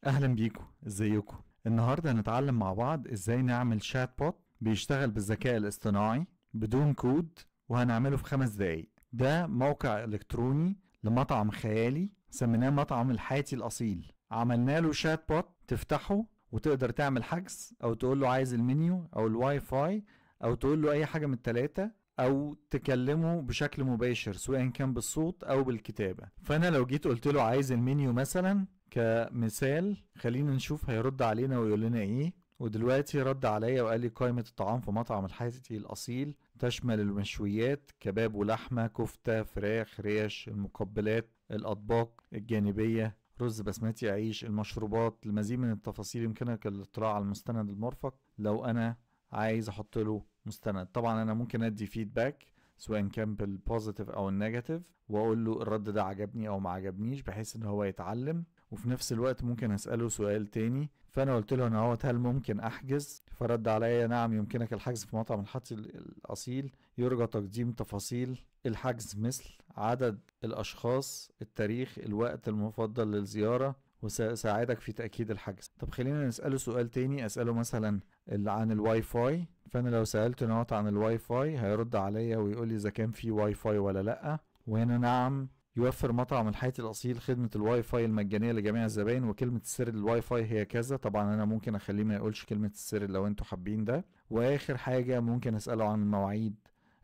اهلا بيكم، ازيكم؟ النهارده هنتعلم مع بعض ازاي نعمل chatbot بيشتغل بالذكاء الاصطناعي بدون كود، وهنعمله في 5 دقايق. ده موقع الكتروني لمطعم خيالي سميناه مطعم الحاتي الاصيل. عملنا له chatbot تفتحه وتقدر تعمل حجز، او تقول له عايز المنيو او الواي فاي، او تقول له اي حاجة من التلاتة، او تكلمه بشكل مباشر سواء كان بالصوت او بالكتابة. فانا لو جيت قلت له عايز المنيو مثلا كمثال، خلينا نشوف هيرد علينا ويقول لنا ايه. ودلوقتي رد عليا وقال لي قائمة الطعام في مطعم الحاتي الأصيل تشمل المشويات، كباب ولحمة، كفتة، فراخ، ريش، المقبلات، الأطباق الجانبية، رز بسمتي، عيش، المشروبات. المزيد من التفاصيل يمكنك الاطلاع على المستند المرفق لو أنا عايز أحط له مستند. طبعا أنا ممكن أدي feedback سواء كان بال positive أو ال negative، وأقول له الرد ده عجبني أو ما عجبنيش، بحيث إن هو يتعلم. وفي نفس الوقت ممكن أسأله سؤال تاني. فأنا قلت له أنا هوت هل ممكن أحجز؟ فرد عليا نعم يمكنك الحجز في مطعم الحاتي الأصيل، يرجى تقديم تفاصيل الحجز مثل عدد الأشخاص، التاريخ، الوقت المفضل للزيارة، وسأساعدك في تأكيد الحجز. طب خلينا نسأله سؤال تاني، أسأله مثلا عن الواي فاي. فأنا لو سألته نوت عن الواي فاي هيرد عليا ويقول لي إذا كان في واي فاي ولا لأ. وهنا نعم يوفر مطعم الحاتي الأصيل خدمة الواي فاي المجانية لجميع الزبائن، وكلمة السر للواي فاي هي كذا. طبعا أنا ممكن أخليه ما يقولش كلمة السر لو أنتوا حابين ده. وآخر حاجة ممكن أسأله عن مواعيد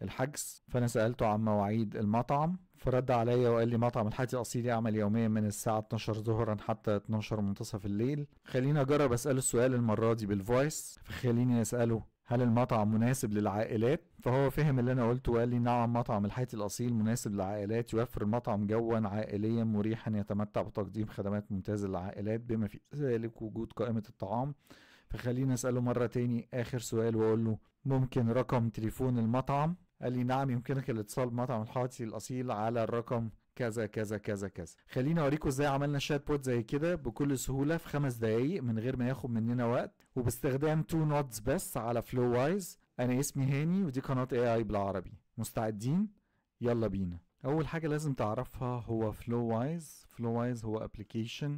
الحجز. فأنا سألته عن مواعيد المطعم، فرد عليا وقال لي مطعم الحاتي الأصيل يعمل يوميا من الساعة 12 ظهرا حتى 12 منتصف الليل. خليني أجرب أسأله السؤال المرة دي بال voice. فخليني أسأله هل المطعم مناسب للعائلات؟ فهو فهم اللي أنا قلته وقال لي نعم مطعم الحاتي الأصيل مناسب للعائلات، يوفر المطعم جوا عائليا مريحا يتمتع بتقديم خدمات ممتازة للعائلات بما في ذلك وجود قائمة الطعام. فخليني أسأله مرة تاني آخر سؤال وأقول له ممكن رقم تليفون المطعم؟ قال لي نعم يمكنك الاتصال بمطعم الحاتي الأصيل على الرقم كذا كذا كذا كذا. خليني اوريكم ازاي عملنا chatbot زي كده بكل سهولة في 5 دقايق من غير ما ياخد مننا وقت، وباستخدام 2 nodes بس على Flowise. انا اسمي هاني ودي قناة AI بالعربي. مستعدين؟ يلا بينا. اول حاجة لازم تعرفها هو Flowise. Flowise هو application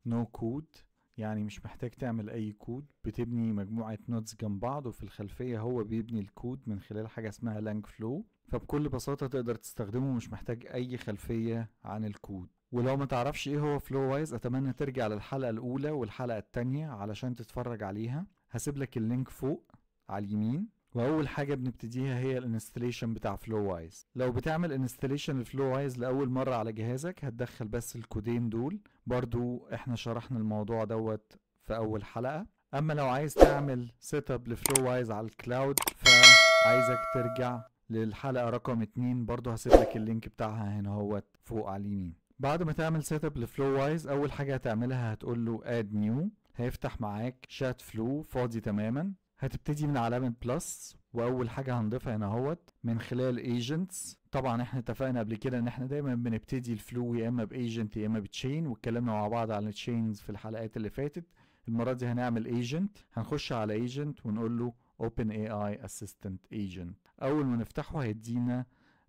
no code، يعني مش محتاج تعمل اي كود، بتبني مجموعة nodes جنب بعض وفي الخلفية هو بيبني الكود من خلال حاجة اسمها Langflow. فبكل بساطة تقدر تستخدمه، مش محتاج اي خلفية عن الكود. ولو ما تعرفش ايه هو Flowise اتمنى ترجع للحلقة الاولى والحلقة التانية علشان تتفرج عليها، هسيب لك ال link فوق على اليمين. واول حاجة بنبتديها هي ال installation بتاع Flowise. لو بتعمل installation ل Flowise لاول مرة على جهازك هتدخل بس الكودين دول، برضو احنا شرحنا الموضوع دوت في اول حلقة. اما لو عايز تعمل setup ل Flowise على ال cloud فعايزك ترجع للحلقة رقم 2، برضو هسيب لك ال link بتاعها هنا اهوت فوق على اليمين. بعد ما تعمل setup ل Flowise اول حاجة هتعملها هتقول له add new، هيفتح معاك chat flow فاضي تماما. هتبتدي من علامة plus، واول حاجة هنضيفها هنا اهوت من خلال agents. طبعا احنا اتفقنا قبل كده ان احنا دايما بنبتدي ال flow يا اما ب agent يا اما ب chain، واتكلمنا مع بعض عن ال chains في الحلقات اللي فاتت. المرة دي هنعمل agent، هنخش على agent ونقول له OpenAI Assistant Agent. اول ما نفتحه هيدينا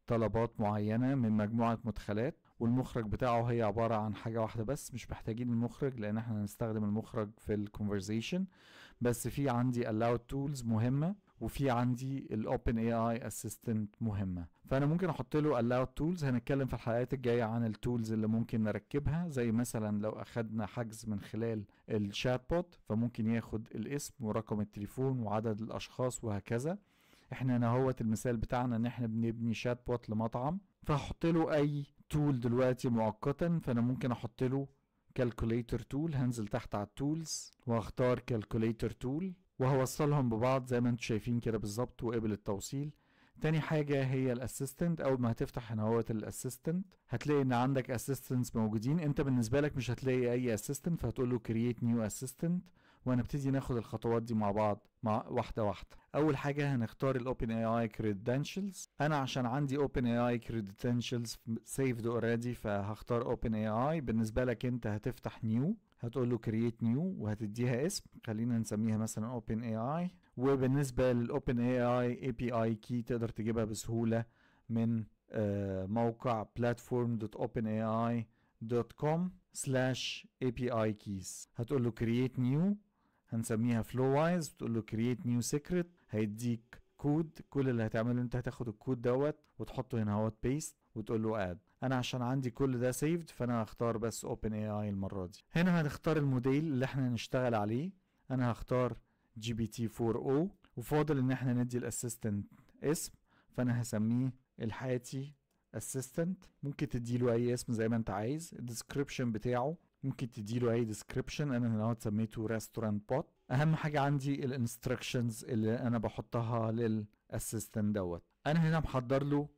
طلبات معينة من مجموعة مدخلات، والمخرج بتاعه هي عبارة عن حاجة واحدة بس، مش محتاجين المخرج لان احنا هنستخدم المخرج في ال conversation. بس في عندي allowed tools مهمة، وفي عندي ال OpenAI Assistant مهمة، فأنا ممكن أحط له allowed tools. هنتكلم في الحلقات الجاية عن ال tools اللي ممكن نركبها، زي مثلا لو أخدنا حجز من خلال ال chatbot فممكن ياخد الاسم ورقم التليفون وعدد الأشخاص وهكذا. احنا هنا هوت المثال بتاعنا ان احنا بنبني chatbot لمطعم، فهحط له اي tool دلوقتي مؤقتا. فانا ممكن احط له calculator tool، هنزل تحت على ال tools واختار calculator tool وهوصلهم ببعض زي ما انتم شايفين كده بالظبط، وقبل التوصيل. تاني حاجة هي ال assistant. اول ما هتفتح هنا اهوت ال assistant هتلاقي ان عندك assistants موجودين. انت بالنسبة لك مش هتلاقي اي assistant، فهتقول له create new assistant، وهنبتدي ناخد الخطوات دي مع بعض مع واحدة واحدة. أول حاجة هنختار ال OpenAI Credentials. أنا عشان عندي OpenAI Credentials saved already فهختار OpenAI. بالنسبة لك أنت هتفتح new، هتقول له create new وهتديها اسم، خلينا نسميها مثلا OpenAI. وبالنسبة لل OpenAI API key تقدر تجيبها بسهولة من موقع platform.openai openai.com/api keys. هتقول له create new، هنسميها Flowise، وتقول له create new secret، هيديك كود. كل اللي هتعمله انت هتاخد الكود دوت وتحطه هنا اهوت paste وتقول له add. انا عشان عندي كل ده saved فانا هختار بس OpenAI المرة دي. هنا هنختار الموديل اللي احنا هنشتغل عليه، انا هختار GPT 4o، وفاضل ان احنا ندي ال assistant اسم، فانا هسميه الحاتي assistant. ممكن تديله اي اسم زي ما انت عايز. ال description بتاعه ممكن تديله اي description، انا هنا سميته restaurant bot. اهم حاجة عندي ال instructions اللي انا بحطها لل assistant دوت. انا هنا محضر له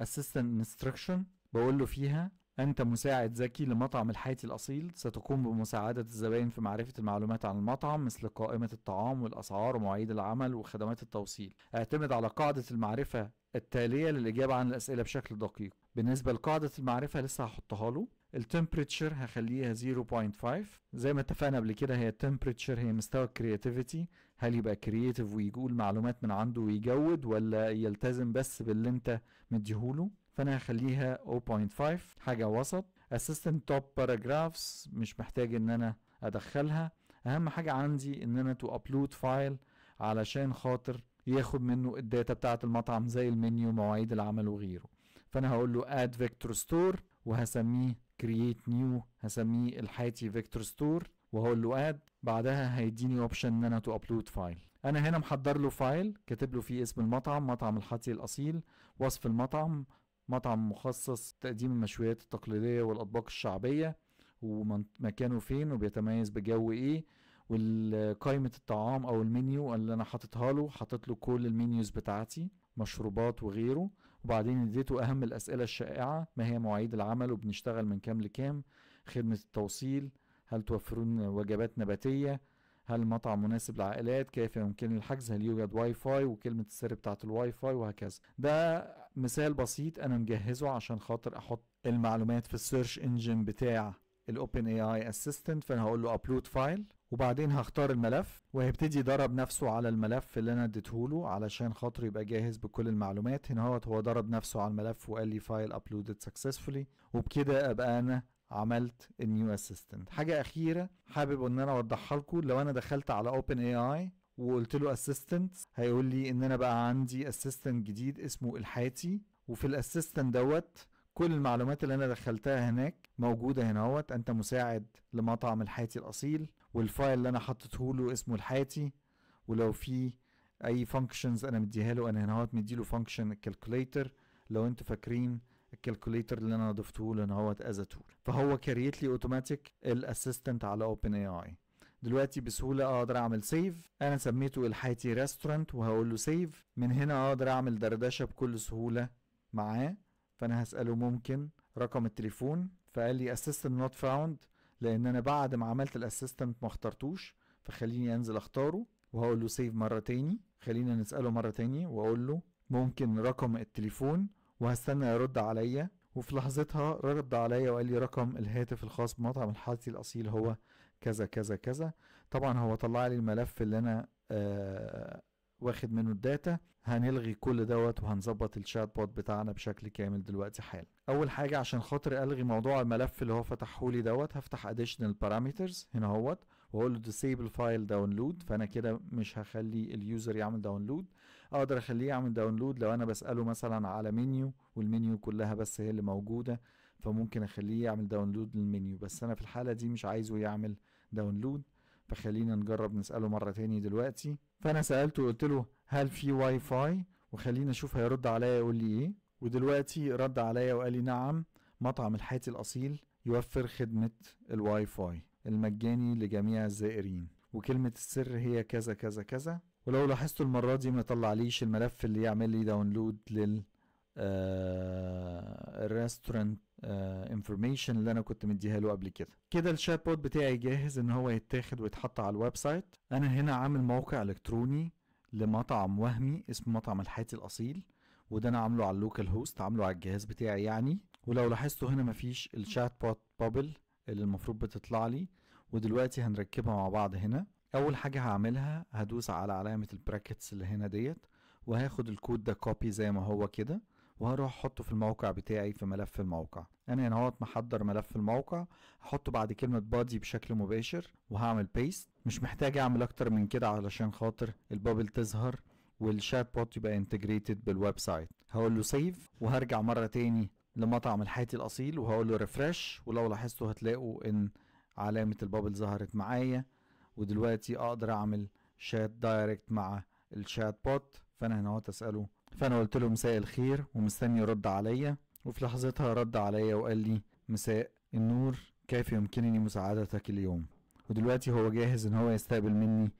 assistant instruction بقول له فيها: أنت مساعد ذكي لمطعم الحاتي الأصيل، ستقوم بمساعدة الزبائن في معرفة المعلومات عن المطعم مثل قائمة الطعام والأسعار ومواعيد العمل وخدمات التوصيل. اعتمد على قاعدة المعرفة التالية للإجابة عن الأسئلة بشكل دقيق. بالنسبة لقاعدة المعرفة لسه هحطها له. ال temperature هخليها 0.5 زي ما اتفقنا قبل كده. هي ال temperature هي مستوى ال creativity، هل يبقى creative ويقول معلومات من عنده ويجود، ولا يلتزم بس باللي انت مديهوله؟ فانا هخليها 0.5، حاجة وسط. assistant top paragraphs مش محتاج ان انا ادخلها. اهم حاجة عندي ان انا to upload file علشان خاطر ياخد منه ال data بتاعة المطعم زي المنيو، مواعيد العمل وغيره. فانا هقول له add vector store وهسميه create new، هسميه الحاتي vector store، وهقول له add. بعدها هيديني option ان انا to upload file. انا هنا محضر له file كاتب له فيه اسم المطعم، مطعم الحاتي الاصيل، وصف المطعم، مطعم مخصص تقديم المشويات التقليدية والأطباق الشعبية، ومكانه فين، وبيتميز بجو ايه، وقائمة الطعام او المنيو اللي انا حاططها له، حاطط له كل ال menus بتاعتي، مشروبات وغيره. وبعدين اديته اهم الاسئلة الشائعة: ما هي مواعيد العمل، وبنشتغل من كام لكام، خدمة التوصيل، هل توفرون وجبات نباتية، هل المطعم مناسب للعائلات، كيف يمكن الحجز، هل يوجد واي فاي، وكلمة السر بتاعت الواي فاي، وهكذا. ده مثال بسيط انا مجهزة عشان خاطر احط المعلومات في ال search engine بتاع ال OpenAI assistant. فانا هقول له upload file، وبعدين هختار الملف، وهيبتدي يدرب نفسه على الملف اللي انا اديته له علشان خاطر يبقى جاهز بكل المعلومات. هنا هو درب نفسه على الملف وقال لي file uploaded successfully، وبكده ابقى انا عملت ال new assistant. حاجة اخيرة حابب ان انا اوضحها لكم: لو انا دخلت على OpenAI وقلت له assistant، هيقول لي ان انا بقى عندي assistant جديد اسمه الحاتي، وفي ال assistant دوت كل المعلومات اللي انا دخلتها هناك موجودة هنا اهوت. انت مساعد لمطعم الحاتي الاصيل، وال file اللي انا حطيته له اسمه الحاتي، ولو في اي functions انا مديها له، انا هنا اهوت مديله function ال calculator، لو انتوا فاكرين ال calculator اللي انا ضفته له هنا اهوت as tool. فهو create لي اوتوماتيك ال assistant على OpenAI. دلوقتي بسهولة اقدر اعمل save. انا سميته الحاتي restaurant وهقول له save. من هنا اقدر اعمل دردشة بكل سهولة معاه. فانا هساله ممكن رقم التليفون، فقال لي assistant not found، لان انا بعد ما عملت ال assistant ما اخترتوش، فخليني انزل اختاره وهقول له save مرة تاني. خلينا نساله مرة تاني واقول له ممكن رقم التليفون، وهستنى يرد عليا. وفي لحظتها رد عليا وقال لي رقم الهاتف الخاص بمطعم الحاتي الاصيل هو كذا كذا كذا. طبعا هو طلع لي الملف اللي انا واخد منه ال data. هنلغي كل دوت وهنظبط ال chatbot بتاعنا بشكل كامل دلوقتي حالا. اول حاجة عشان خاطر الغي موضوع الملف اللي هو فتحه لي دوت، هفتح additional parameters هنا اهوت واقول له disable file download. فانا كده مش هخلي ال user يعمل download. اقدر اخليه يعمل download لو انا بساله مثلا على menu، وال menu كلها بس هي اللي موجودة، فممكن اخليه يعمل download لل menu، بس انا في الحالة دي مش عايزه يعمل download. فخلينا نجرب نسأله مرة تاني دلوقتي. فأنا سألته وقلت له هل في واي فاي، وخلينا نشوف هيرد عليا يقول لي ايه. ودلوقتي رد عليا وقال لي نعم، مطعم الحاتي الأصيل يوفر خدمة الواي فاي المجاني لجميع الزائرين، وكلمة السر هي كذا كذا كذا. ولو لاحظتوا المرة دي ما طلعليش الملف اللي يعمل لي download لل ال restaurant information اللي انا كنت مديها له قبل كده. كده ال chatbot بتاعي جاهز ان هو يتاخد ويتحط على ال website. انا هنا عامل موقع الكتروني لمطعم وهمي اسمه مطعم الحاتي الاصيل، وده انا عامله على ال localhost، عامله على الجهاز بتاعي يعني. ولو لاحظتوا هنا مفيش ال chatbot bubble اللي المفروض بتطلع لي، ودلوقتي هنركبها مع بعض. هنا اول حاجة هعملها هدوس على علامة ال brackets اللي هنا ديت، وهاخد الكود ده copy زي ما هو كده، وهروح احطه في الموقع بتاعي في ملف الموقع. انا هنا اهوت محضر ملف الموقع، هحطه بعد كلمة body بشكل مباشر وهعمل paste. مش محتاج اعمل اكتر من كده علشان خاطر ال bubble تظهر وال chatbot يبقى integrated بال website. هقول له save، وهرجع مرة تاني لمطعم الحاتي الاصيل وهقول له refresh، ولو لاحظتوا هتلاقوا ان علامة ال bubble ظهرت معايا، ودلوقتي اقدر اعمل chat direct مع ال chatbot. فانا هنا اهوت اساله، فانا قلت له مساء الخير ومستني يرد عليا، وفي لحظتها رد عليا وقال لي مساء النور، كيف يمكنني مساعدتك اليوم؟ ودلوقتي هو جاهز ان هو يستقبل مني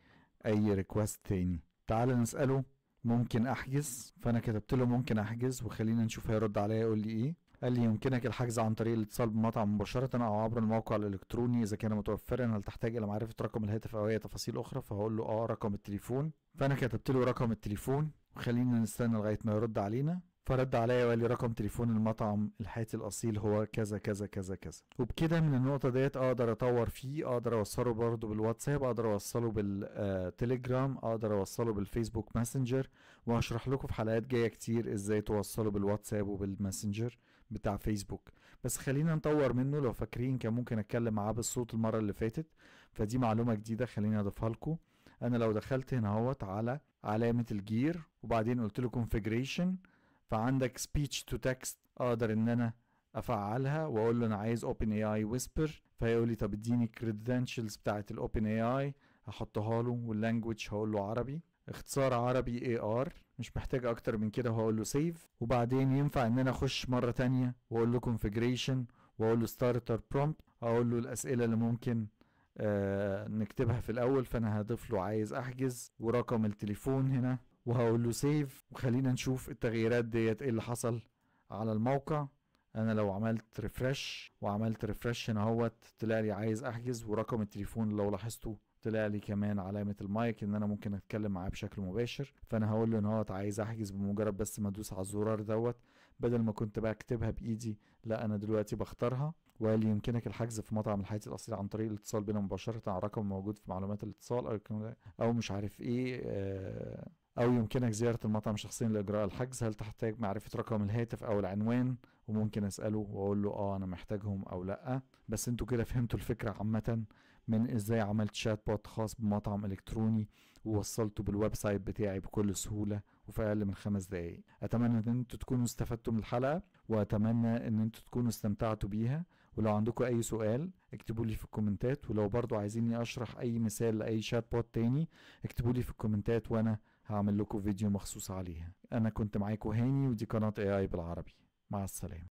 اي request تاني. تعال نسأله ممكن احجز، فانا كتبت له ممكن احجز، وخلينا نشوف هيرد عليا يقول لي ايه. قال لي يمكنك الحجز عن طريق الاتصال بالمطعم مباشرة او عبر الموقع الالكتروني اذا كان متوفرا. هل تحتاج الى معرفة رقم الهاتف او اي تفاصيل اخرى؟ فهقول له رقم التليفون، فانا كتبت له رقم التليفون، وخلينا نستنى لغاية ما يرد علينا. فرد عليا وقال لي رقم تليفون المطعم الحاتي الاصيل هو كذا كذا كذا كذا. وبكده من النقطة ديت اقدر اطور فيه، اقدر اوصله برضه بالواتساب، اقدر اوصله بالتليجرام، اقدر اوصله بالفيسبوك ماسنجر، وهشرح لكم في حلقات جاية كتير ازاي توصله بالواتساب وبالماسنجر بتاع فيسبوك. بس خلينا نطور منه. لو فاكرين كان ممكن اتكلم معاه بالصوت المرة اللي فاتت، فدي معلومة جديدة خليني اضيفها لكم. انا لو دخلت هنا اهوت على علامة ال gear وبعدين قلت له configuration، فعندك speech to text اقدر ان انا افعلها واقول له انا عايز OpenAI Whisper، فيقول لي طب اديني credentials بتاعت ال OpenAI، هحطها له، وال language هقول له عربي، اختصار عربي AR، مش محتاج اكتر من كده، وهقول له save. وبعدين ينفع ان انا اخش مرة تانية واقول له configuration واقول له starter prompt، اقول له الاسئلة اللي ممكن نكتبها في الاول، فانا هضيف له عايز احجز ورقم التليفون هنا، وهقول له save. وخلينا نشوف التغييرات ديت ايه اللي حصل على الموقع. انا لو عملت refresh وعملت refresh هنا اهوت، طلع لي عايز احجز ورقم التليفون، لو لاحظتوا طلع لي كمان علامة المايك ان انا ممكن اتكلم معاه بشكل مباشر. فانا هقول له ان هوت عايز احجز بمجرد بس ما ادوس على الزرار دوت، بدل ما كنت بكتبها بايدي، لا انا دلوقتي بختارها. وقال لي يمكنك الحجز في مطعم الحاتي الاصيل عن طريق الاتصال بنا مباشرة على الرقم الموجود في معلومات الاتصال او مش عارف ايه، او يمكنك زيارة المطعم شخصيا لاجراء الحجز. هل تحتاج معرفة رقم الهاتف او العنوان؟ وممكن اساله واقول له انا محتاجهم او لا. بس انتوا كده فهمتوا الفكرة عامة من ازاي عملت chatbot خاص بمطعم الكتروني ووصلته بال website بتاعي بكل سهولة وفي اقل من 5 دقايق. اتمنى ان انتوا تكونوا استفدتوا من الحلقة، واتمنى ان انتوا تكونوا استمتعتوا بيها. ولو عندكم اي سؤال اكتبوا لي في الكومنتات، ولو برضو عايزيني اشرح اي مثال لاي chatbot تاني اكتبوا لي في الكومنتات وانا هعمل لكم فيديو مخصوص عليها. انا كنت معاكم هاني، ودي قناة AI بالعربي. مع السلامة.